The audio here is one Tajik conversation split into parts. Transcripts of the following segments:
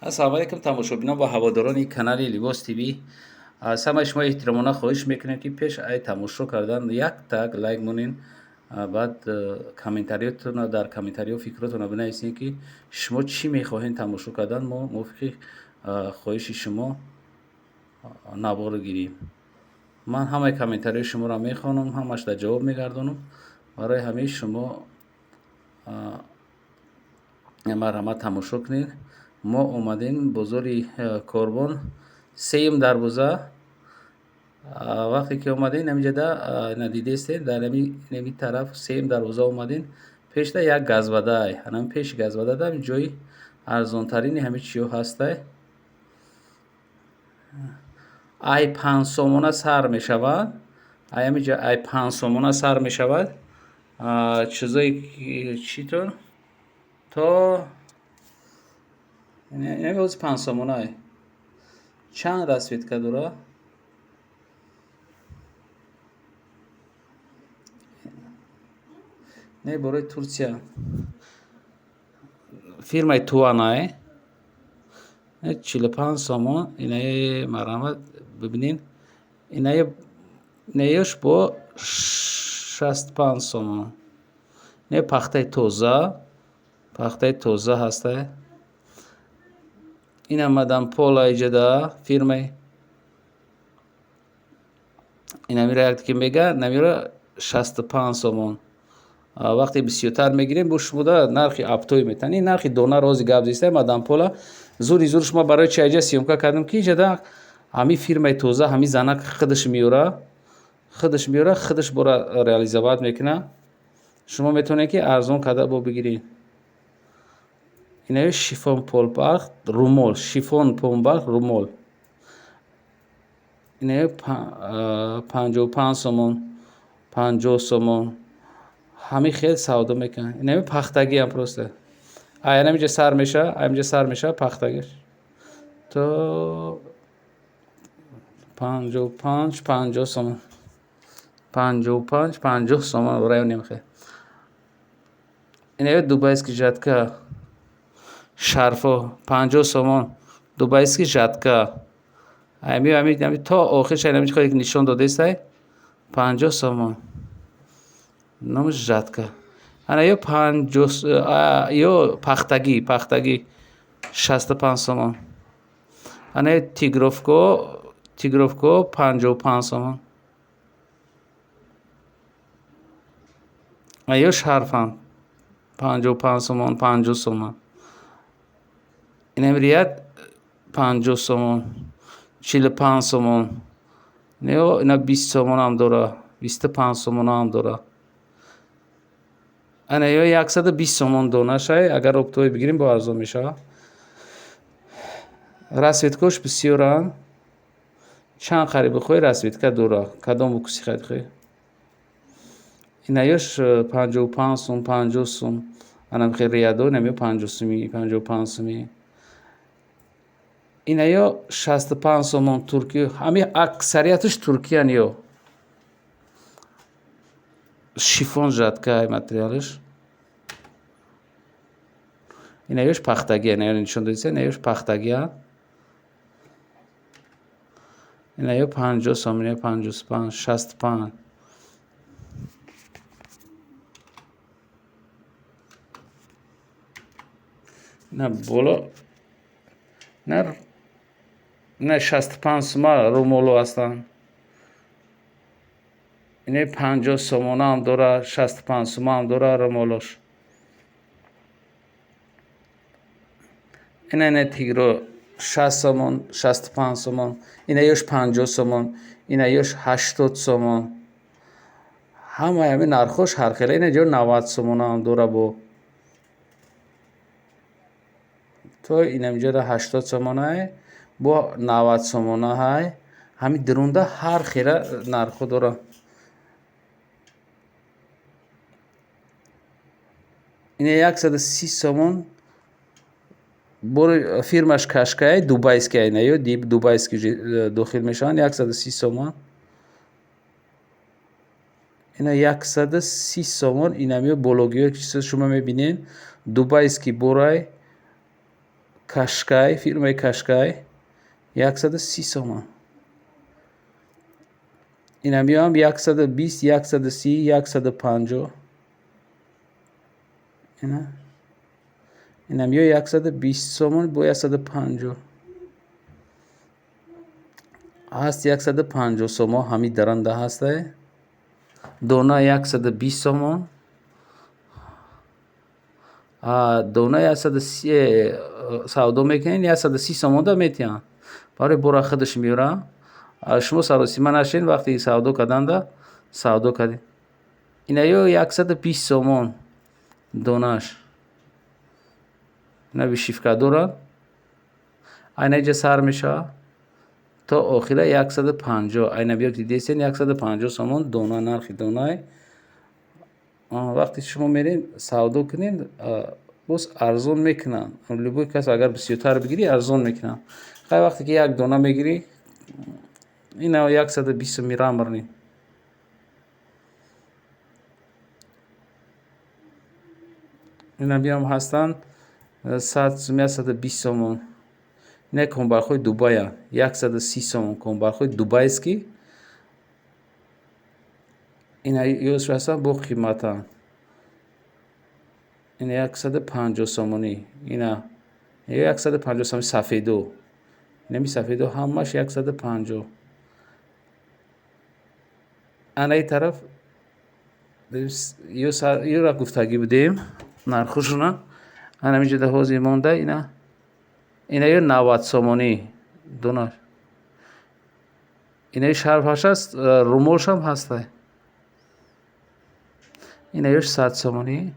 Ассалому алайкум, тамошобинон ва ҳаводорони канали Либос ТВ. Аз ҳамаи шумо эҳтиромона хоҳиш мекунем, ки пеш ай тамошо кардан як так лайк монен, баъд комментариётона дар комментариё фикротона бинависед, ки шумо чӣ мехоҳед тамошо кардан, мо мувофиқи хоҳиши шумо наворо гирем. Ман ҳамаи комментариҳои шуморо мехонам, ҳамашда ҷавоб мегардонам. Барои ҳамаи шумо марҳамат, тамошо кунед. Мо омадем бозори Корвон, сеюм дарвоза. Вақте ки омадем, ҳаминҷода дидестед, дар ҳамин тараф сеюм дарвоза омадем, пешда як газвадаай, ҳанам пеши газвадада ҷои арзонтарини ҳами чиё ҳастай. Ай 5 сомона сар мешавад, ай ҳамиҷа ай 5 сомона сар мешавад чизои читон то инами 5 сомонай. Чанд расцветка дора? Не, бораи Турсия фирмаи Туанай, 45 сомон. Инаи марҳамат, бибинед, инаёш бо 65 сомон. Не, пахтаи тоза, пахтаи тоза ҳастай. Ина Мадам Пола, иҷода фирмаи инамира як ки мега, намира 65 сомон. Вақте бисёртар мегирем, бо шумода нархи оптовый метан. Ин нархи дона рози гап зиста. Мадам Пола зури зур. Шумо барои чи аҷа съёмка кардем, ки иҷода ҳами фирмаи тоза, ҳами занак худаш меёра, худаш меёра, худаш бора реализовать мекуна. Шумо метавонед, ки арзон карда бо бигиред. Инаё шифон полбарх румол, шифон полбарх румол, инаё 55 сомон, 50 сомон. Ҳамин хел савдо мекунанд. Инами пахтагиам просто ай ҳаминҷа сар мешава, ҳаминҷа сар мешава пахтагиш то 55, 50 сомон, 55, 50 сомон районем хел. Инаё дубайский жатка шарфо 50 сомон, дубайский жатка ами то охирша ами нишон додаистай, 50 сомон. Номи жатка ана ё панҷо ё пахтагӣ, пахтагӣ 65 сомон. Ана ё тигровко, тигровко 55 сомон. Ё шарфам 55 сомон, 50 сомон. Инам рият 50 сомон, 45 сомон. Ина 20 сомонам дора, 25 сомонаам дора. Ана ё 120 сомон донашай. Агар оптовый бигирем, бо арзон мешавад. Расцветкош бисёранд, чанд хари бихоҳӣ, расцветка дора, кадом вкуси хари хоҳӣ. Инаёш 55 сум, 50 сум. Анам хел риядо, инамё 50 суми, 55 суми. Инаё 65 сомон, турки, ҳами аксарияташ туркиян. Ё шифон жатка материалаш. Инаёш пахтагия, инаё нишон додиса, инаёш пахтагия. Инаё 50 сом, инаё 55, 65. На боло на 65 сума румоло ҳастанд. Инаи 50 сомонаам дора, 65 сумаам дора румолош. Ина ина тигро 60 сомон, 65 сомон. Ина ёш 50 сомон, ина ёш 80 сомон. Ҳамаи ҳамин нархош ҳархела. Ина ҷо 90 сомонаам дора, бо то инамҷода 80 сомонае, бо 90 сомонаҳай. Ҳамин дурунда ҳар хела нархҳо дора. Ина 130 сомон. Бори фирмаш Кашкай, дубайский, ина ё дубайский дохил мешаванд, 130 сомон. Ина 130 сомон. Инамё бологиҳое, ки шумо мебинед, дубайский борай. Кашкай, фирмаи Кашкай, 130 сомон. Инамиам 120, 130, 150. Ина инамиё 120 сомон бо 150 ҳаст, 150 сомон ҳами даранда ҳастай. Дона 120 сомон. Дона 130 савдо мекунед, 130 сомон да метиҳанд. Барои бора худаш меёрад. Шумо саросима нашед, вақте савдо карданда савдо кардед. Инаё 120 сомон донаш. Ина вышивка дорад. Айна иҷа сар мешавад то охира 150. Айна биё дидесен, 150 сомон дона, нархи донай. Вақте шумо меред савдо кунед, боз арзон мекунанд. Любой кас агар бисёртар бигирӣ, арзон мекунанд. Хай, вақте ки як дона мегирӣ, ина 120 мраморный. Ина биём ҳастанд 100 сум, 120 сомон. Ина конбархои Дубая, 130 сомон, конбархои дубайский. Ина ёш ҳастанд, бо қиматанд. Ина 150 сомонӣ. Ина 150 сомонӣ сафедо. Инами сафедо ҳамаш 150. Анаи тараф ёра гуфтагӣ будем нархушона. Анамиҷода ҳозир монда, ина ина ё 90 сомонӣ донаш. Инаи шарфаш аст, румолшам ҳастай. Ина ёш 100 сомонӣ,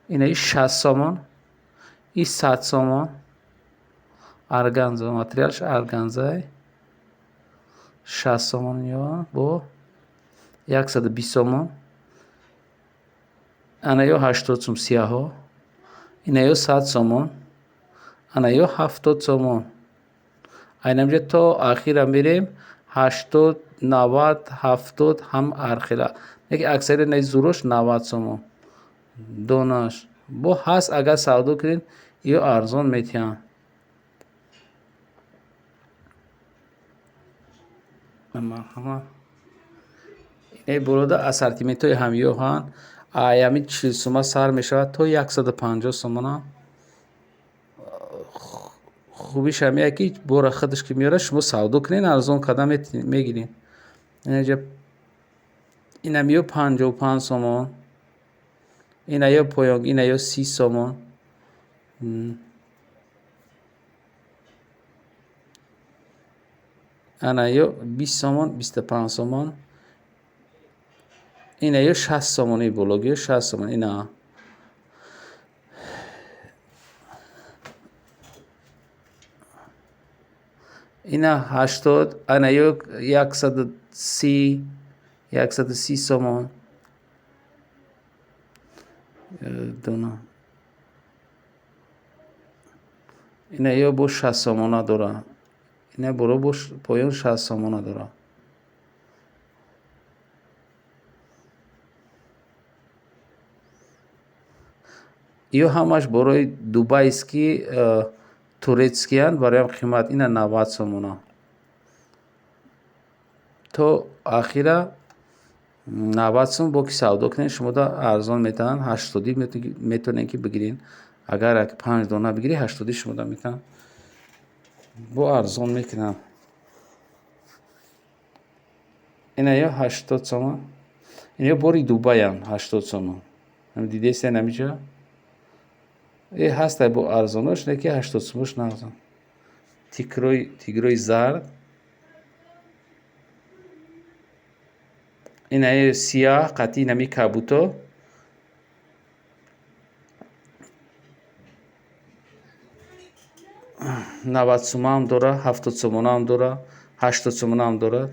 инаи 60 сомон, и 100 сомон. Органза, материалш органзай. 60 сомон ё бо 120 сомон. Ана ё 80 сом сияҳо. Ина ё 100 сомон. Ана ё 70 сомон. Айнамҷа то ахира мерем, 80, 90, 70 ҳам архила. Лекин аксари наи зурош 90 сомон донаш. Бо ҳаст, агар савдо кунед, ё арзон метиҳанд. Марҳамат. Инаи болода ассортиментҳои ҳамёҳанд. Аями 40 сума сар мешавад то 150 сомона. Хубиш ҳамия ки бора худаш ки меёрад, шумо савдо кунед, арзон карда мегиред. Инаҷа инамиё 55 сомон. Ина ё поён, ина ё 30 сомон. Ана ё 20 сомон, 25 сомон. Ина ё 60 сомони бологиё 60 сомон. Ина ина 80, ана ё 130, 130 сомон дона. Ина ё бо 60 сомона дора. Ина боро бо поён 60 сомона дора. Ё ҳамаш борои дубайский, турецкиянд, бароям қимат. Ина 90 сомона. То ахира 90 сом бо ки савдо кунед, шумода арзон метавонанд, 80 метавонед ки бигиред. Агар як 5 дона бигирӣ, 80 шумода метавонанд. Бо арзон мекунанд. Ина ё 80 сомон. Ина ё бори Дубаянд, 80 сомон. Дидесен ҳамиҷо? Э ҳастай бо арзонош, не ки 80 сомош нағзан. Тигрои зард. Ина сияҳ қатъи инами кабуто. 90 сомаам дора, 70 сомонаам дора, 80 сомонаам дорад.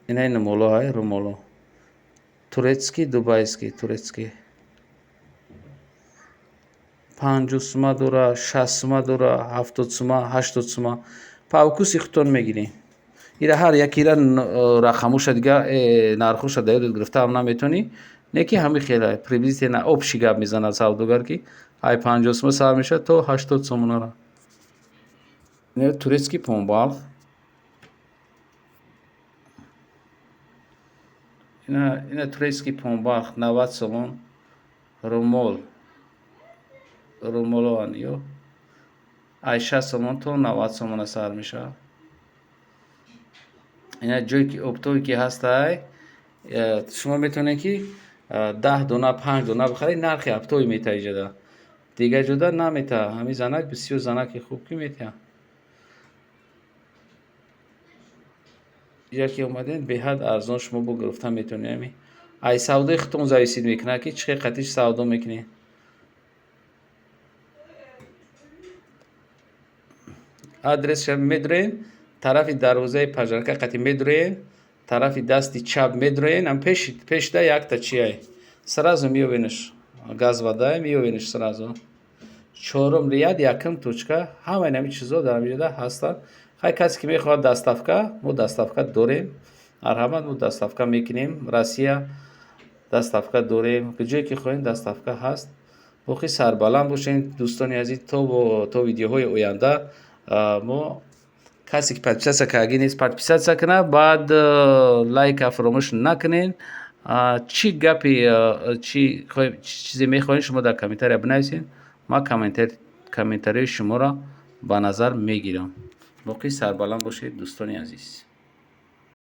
Инаи румоло ҳай, румоло. Турецкий, дубайский, турецкий. 50 сума дора, 60 сума дора, 70 сума, 80 сума. По вкуси худтон мегирӣ. Ира ҳар якира рақамуша дига, нархуша да ёдат гирифтаам наметонӣ. Не ки ҳами хела приблизительно общий гап мезанад савдогар, ки ай 50 сомон сар мешавад то 80 сомонара. Турецкий помбал. Ина турецкий помбал 90 сомон. Румол. Румолоан ё. Ай 60 сомон то 90 сомона сар мешавад. Ина ҷое ки оптове ки ҳастай, шумо метавонед ки 10 дона, 5 дона бихаред, нархи оптовӣ метаҳад иҷода. Дигар ҷода наметаҳад. Ҳамин занак бисёр занаки хуб ки метаҳад. Иҷа ки омадем, беҳад арзон шумо бо гирифта метавонед. Ҳамин ай савдои худтон зависит мекунад, ки чӣ хел қатиш савдо мекунед. Адресша медурем, тарафи дарвозаи пожарка қати медуроем, тарафи дасти чап медуроем, ам пешда якта чиай. Сразу меёбенаш, газ вода меёбенаш сразу. Чорум ряд, якум точка, ҳамаи ҳамин чизо дар ҳамин ҷода ҳастанд. Хай, касе ки мехоҳад доставка, мо доставка дорем. Марҳамат, мо доставка мекунем. Россия доставка дорем. Ҷое ки хоҳем, доставка ҳаст. Боқӣ сарбаланд бошед, дӯстони азиз, то видеоҳои оянда. Мо касе ки подписаться кардаги нест, подписаться кунад, баъд лайка фаромӯш накунед. Чӣ гапи, чӣ чизе мехоҳед, шумо дар комментария бинависед, ман комментарияи шуморо ба назар мегирам. Боқӣ сарбаланд бошед, дӯстони азиз.